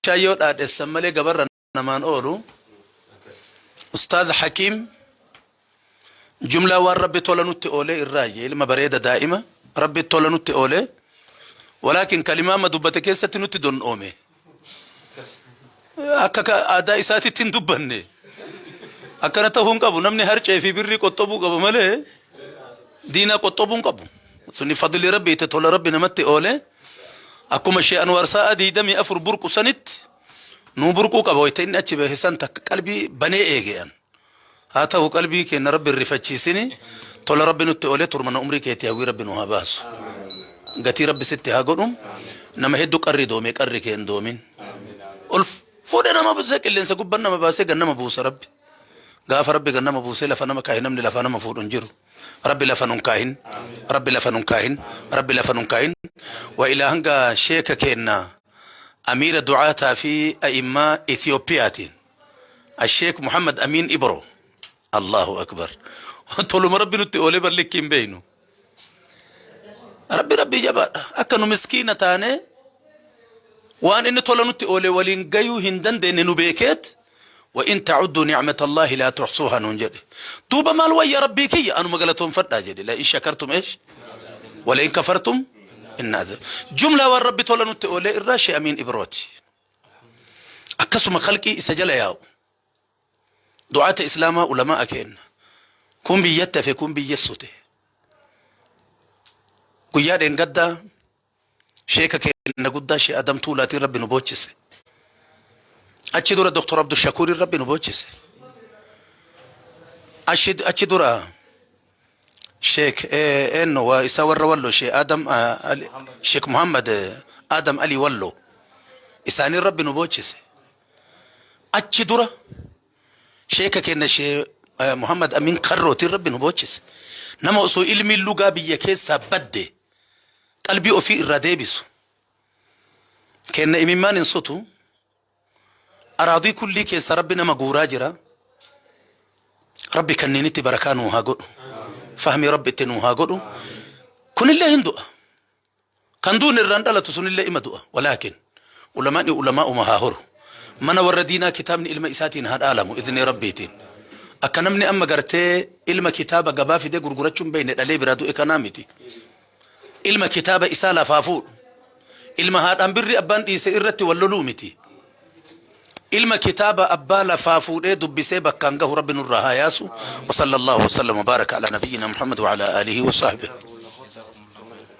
Bishaan yoo dhaadhessan malee gabarra namaan oolu. Ustaaz Hakiim jumlaa waan Rabbi tola nutti oolee irraayye, ilma bareeda daa'ima Rabbi tola nutti oolee, walaakin kalimaa amma dubbate keessatti nutti don'oome. Akka aadaa isaatitti hin dubbanne. Akkana ta'uu hin qabu. Namni harcee fi birrii qoxxobuu qaba malee diinaa qoxxobuu hin qabu. Suni fadli Rabbiiti, tola Rabbi namatti oolee. Akkuma Shee Anwaar sa'a 24 burqu sanitti nuu burquu qaba. Wayita inni achi bahe san takka qalbii banee eege an. Haa ta'u, qalbii keenya Rabbi hin rifachiisini. Tola Rabbi nutti oolee turmana umrii keetii hawwii Rabbi nu haa baasu. Gatii Rabbi sitti haa godhu. Nama hedduu qarri doomee qarri kee hin doomin. Ol fuudhee nama buusee, qilleensa gubbaan nama baasee gannama buusa Rabbi. Gaafa Rabbi gannama buusee lafa nama kaahe, namni lafa nama fuudhu hin jiru. Rabbi lafa nun kaahin. Rabbi lafa nun kaahin. Rabbi lafa nun kaahin. Wa ilaa hanga sheeka keenna amiira du'aataa fi a'immaa Itiyoophiyaatiin. Asheek Muhammad Amiin Ibro. Allahu akbar. Toluma Rabbi nutti oolee ballikki hin beeynu. Rabbi Rabbi jabaadha. Akka nu miskiina taane, waan inni tola nutti oole waliin gayuu hin dandeenye nu beekeet, wa in ta'uddu ni'matallahi laa tuhsuuha nuun jedhe. Duuba maal wayya, Rabbii kiyya anuma galatoonfadhaa jedhe. La in shakartum eesh wala in kafartum inna adab. Jumlaa waan Rabbi tola nutti oolee irraa Shee Amiin Ibrooti. Akkasuma khalqii isa jala yaa'u. Du'aata Islaamaa, ulamaa kenna. Kun biyyatti hafe, kun biyya sute. Guyyaa dheengaddaa sheeka keenya guddaa Shee Adam Tuulaatiin Rabbi nu boochise. Achi dura Dr. Abdushakuuriin Rabbi nu boochise. Achi dura Sheek eenyu waa isa warra Wallo, Shee Adam Sheek Muhammad Adam Ali Wallo isaaniin Rabbi nu boochise. Achi dura sheeka keenya Shee Muhammad Amin Karrootiin Rabbi nu boochise. Nama osoo ilmiin lugaa biyya keessaa badde qalbii ofii irraa deebisu. Kenna imimmaan hin sutu. Araadii kullii keessa Rabbi nama guuraa jira. Rabbi kanneenitti barakaa nuu haa godhu. Fahmii Rabbi itti nuu haa godhu. Kunillee hin du'a. Kan duun irraan dhalatu sunillee ima du'a. Walaakin ulamaani ulamaa'uma haa horu. Mana warra diinaa kitaabni ilma isaatiin haa dhaalamu idni Rabbiitiin. Akka namni amma gartee ilma kitaaba gabaa fidee gurgurachuu hin beekne dhalee biraa du'e kanaa miti. Ilma kitaaba isaa lafaa fuudhu. Ilma haadhaan birri abbaan dhiise irratti wal loluu miti. Ilma kitaaba abbaa lafaa fuudhee dubbisee bakkaan gahu Rabbi nurraa haa yaasu. Wa sallallahu wa sallam wa baraka ala nabiyyina Muhammad wa ala alihi wa sahbihi.